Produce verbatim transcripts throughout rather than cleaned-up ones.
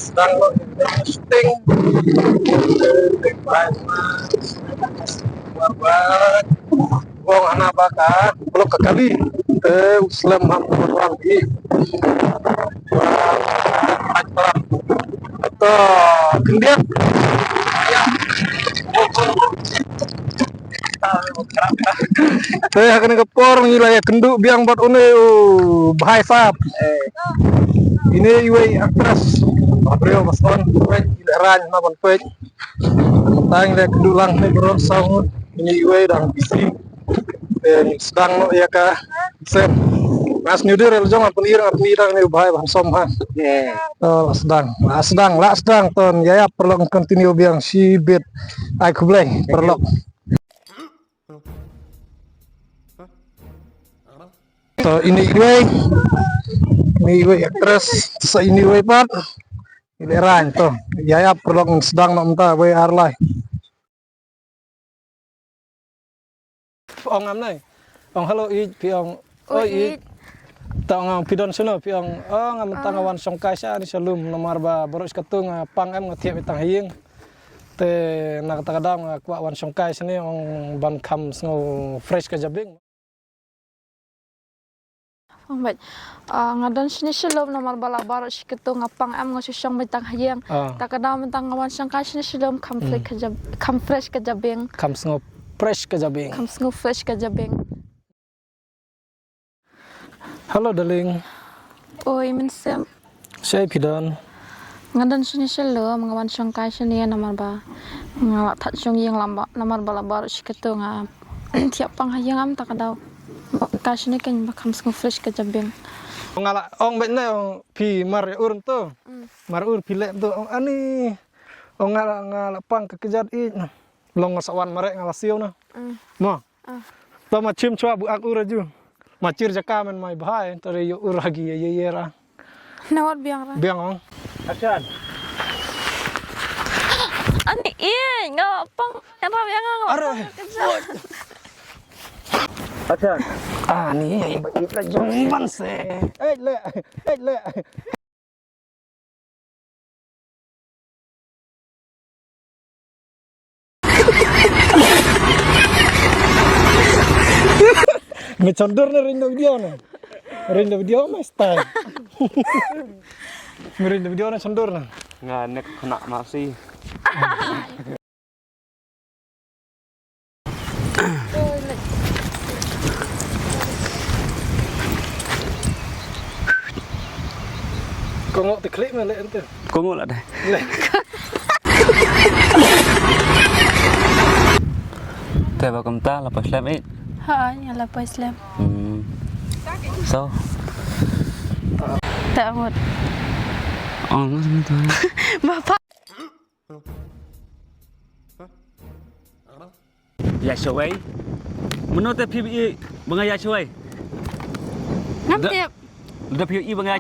Sdang lo shooting. Wong hana ba ka blok ka kali. Te u slem ham ko wan di. To khyndiat. Te ha kane ka por ngi la ïa kynduh biang bad une u bhai sap. Ine iwei actress. Ba briew ba son peit ine ran na ban peit. Tang le kynduh lang ne bro saw ine iwei dang busy. Te sdang noh ïa ka sen. Mas nyudir el jong apni rang apni dang ne u bhai ban som ha. To la sdang la sdang la sdang ton ïa ïa paralok continue biang shibit. Ai khublei paralok. To ine iwei ine iwei actress sa ine iwei pat. Ile ran to ïa ïa paralok sdang noh mynta wei ar lai. Ong am nai. Ong hello i phi ong. Oi i. Ta ong am phi don shuno phi ong. Ong am tang wan shongkai sha ni shalum namar ba baroh shi katu nga pang em nga thiap i tang ha ïing. Te na kata ka daw nga kwah wan shongkai shane ong ban kham sngew fresh ka jabieng. Ong bad nga don shane shalom namar ba la baroh shi katu nga pang em nga shu shong bad tang ha ïing. Ta ka daw mynta nga wan shongkai shane shalom kham fresh ka jab kham fresh ka jabieng. Kham sngew fresh ka jabieng. Kham sngew fresh ka jabieng. Hello darling. Oi mynsiem. Shai phi don? Nga don shane shalom nga wan shongkai shane namar ba nga la that shong ïing lam ba namar ba la baroh shi katu nga thiap pang ha ïing am ta ka daw. Ka shane kan ba kham sngew fresh ka jabieng. Nga la ong bad ne ong phi mar ur to. Mar ur phi le to ong ani. Ong nga la nga la pang ka kjat i. Long nga sa wan mare nga la siu na. Mo. To ma chim chwa bu ak ura ju. Ma chir jaka men mai bhai to re yo ura gi ye ye ra. Nawat biang ra. Biang ong. Action. Ani e nga pang era biang nga. Are. Action. Ani e ba it la jong man se. Eh le. Eh le. Me chondur na ring da video na. Ring da video ma style. Me ring da video na chondur na. Nga nek kena masi. Kongo te klik me le ente. Kongo la dai. Te ba kumta la paslem eh. Ha, ya la paslem. Hmm. So. Tak amat. Oh, nggak sebentar. Bapak. Ïa shawei. Mano te phi i ba nga ïa shawei? Ngam tip. Da phi i ba nga.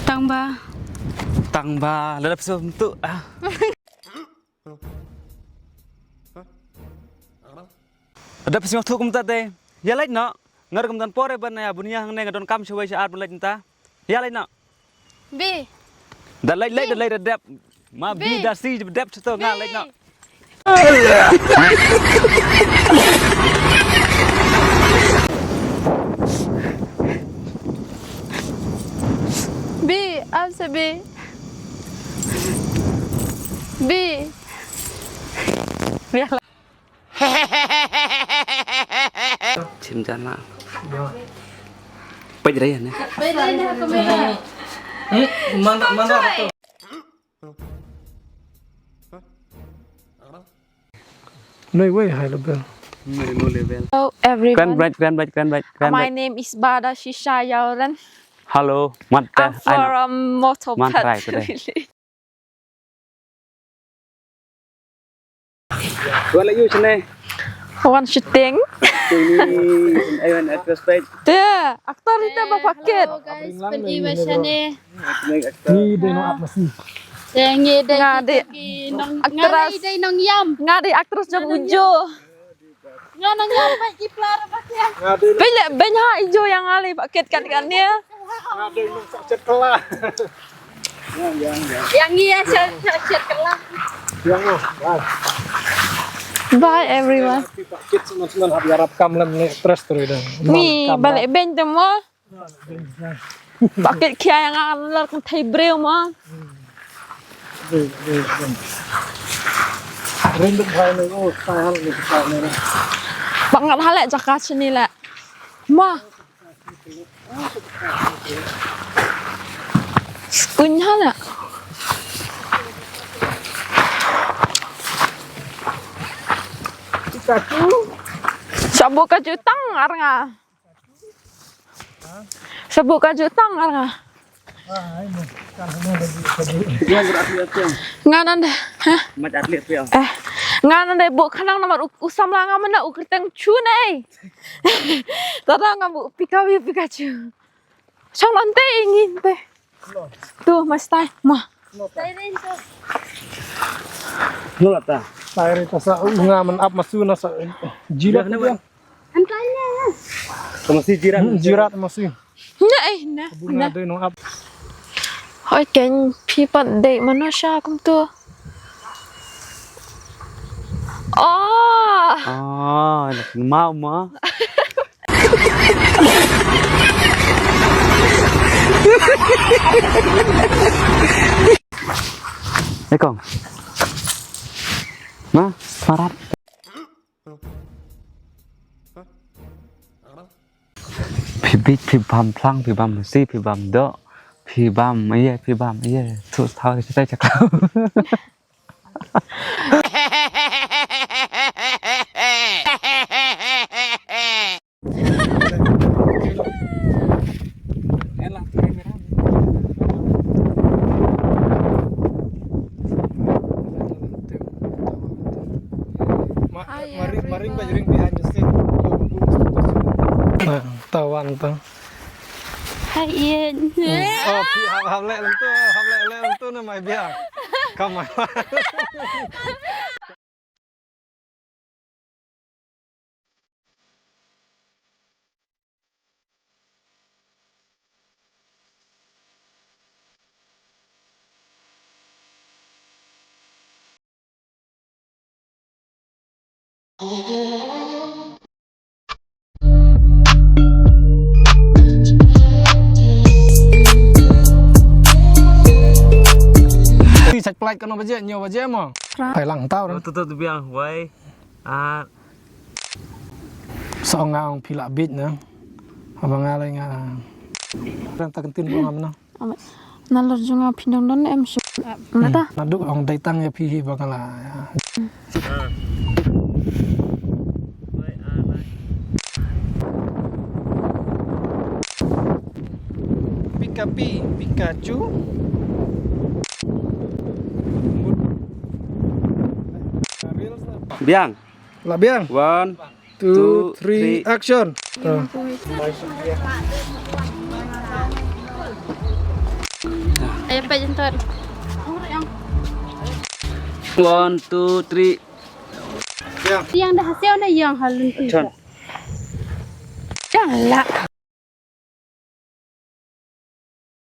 Tang ba. Tang ba. Lada phi tu. Ah. Da phi sngewthuh kumta te. Ïa leit noh. Nga ruh kumta por ban ïa bunia hangne nga don kam shawei sha ar ban leit nta. Ïa leit noh. Bi. Da leit leit da leit da dep. Ma bi da si dep cheto nga leit noh. Bi, am se bi. Bi. Bi. Chim jan ma. Peit rei ne. Man man. Noi wei high level. Noi low level. Hello everyone. Kren bright, kren bright, kren bright, kren bright. My name is Bada Shisha Yauren. Hello, mat. I'm from Moto Pet Village. Wan la yu sene. Wan shooting. Ini ai wan actress peit. Te, aktor ita ba paket. Hello guys, pyn i ba shane. Ni de no ap masi. Te ngi de ngi de nong actress. Ngi de nong yam. Nga de actress jong ujo. Nga na nga mai ki plar ba ki. Nga dei. Pele ben ha ijo yang ale ba ket kat kan ya. Nga dei nong sa chet kala. Yang, yang, yang. Yang iya sa sa chet kala. Yang oh. Bye. Bye everyone. Ki ba ket semen semen hab yarap kam lem ne tres terus dah. Ni balik ben temo. Ba ket khia ïa nga lar kan thei briew ma. Rin duk bhai ne, oh, style ne, style ne. Ba ngat hale jaka sini le. Ma. Uñ hale. Sabu ka jutang ar nga. Sa buh ka jutang ar nga. Nga nanda. Ha? Eh. Nga nanda buh khnang namar u, u samla nga mynta u kyrteng Chu nei. Tada nga buh Pikachu, Pikachu. Shong nante ingin te. Tu mas tai ma. Nolata. Tai ri ta sa u nga man ap masu na sa jilak. Ka masi jirat. Hmm, jirat masi. Na eh na. Bunga na. Dei nong ap. Hoi ken phi pat dei mano sha kumtu. Oh. Ah, nak mau ma. Eh kong. Ma, parat. Phi bit, phi bam phlang, phi bam masi, phi bam doh, phi bam, iya, phi bam, iya. Tu tahu kita cakap. Ma-, ah, ya, maring, maring ba jring behind the scene. Ah, tawan tu. Hai, Ian. Hmm. Oh, pi hap, hap leh lentu, hap leh, leh lentu na mai biang. Come on. Ti sat plait kano baje, nyo baje mo. Phai lang tau. Oh, tu, tu, tu biang, wai. Ah. Sa ong nga ong phi lah bit na. Haba nga lai nga. Rang ta kyntin ba nga mena. Nalor jong nga phi dang don em shu. Nata. Naduk ong dei tang ïa phi hi ba nga la. Pika pi, Pikachu. Biang. Lah biang. One, two, three, action. Ayo, Pak Jentor. One, two, three. Yang dah hasil na yang halun tu. Action. Jangan lah.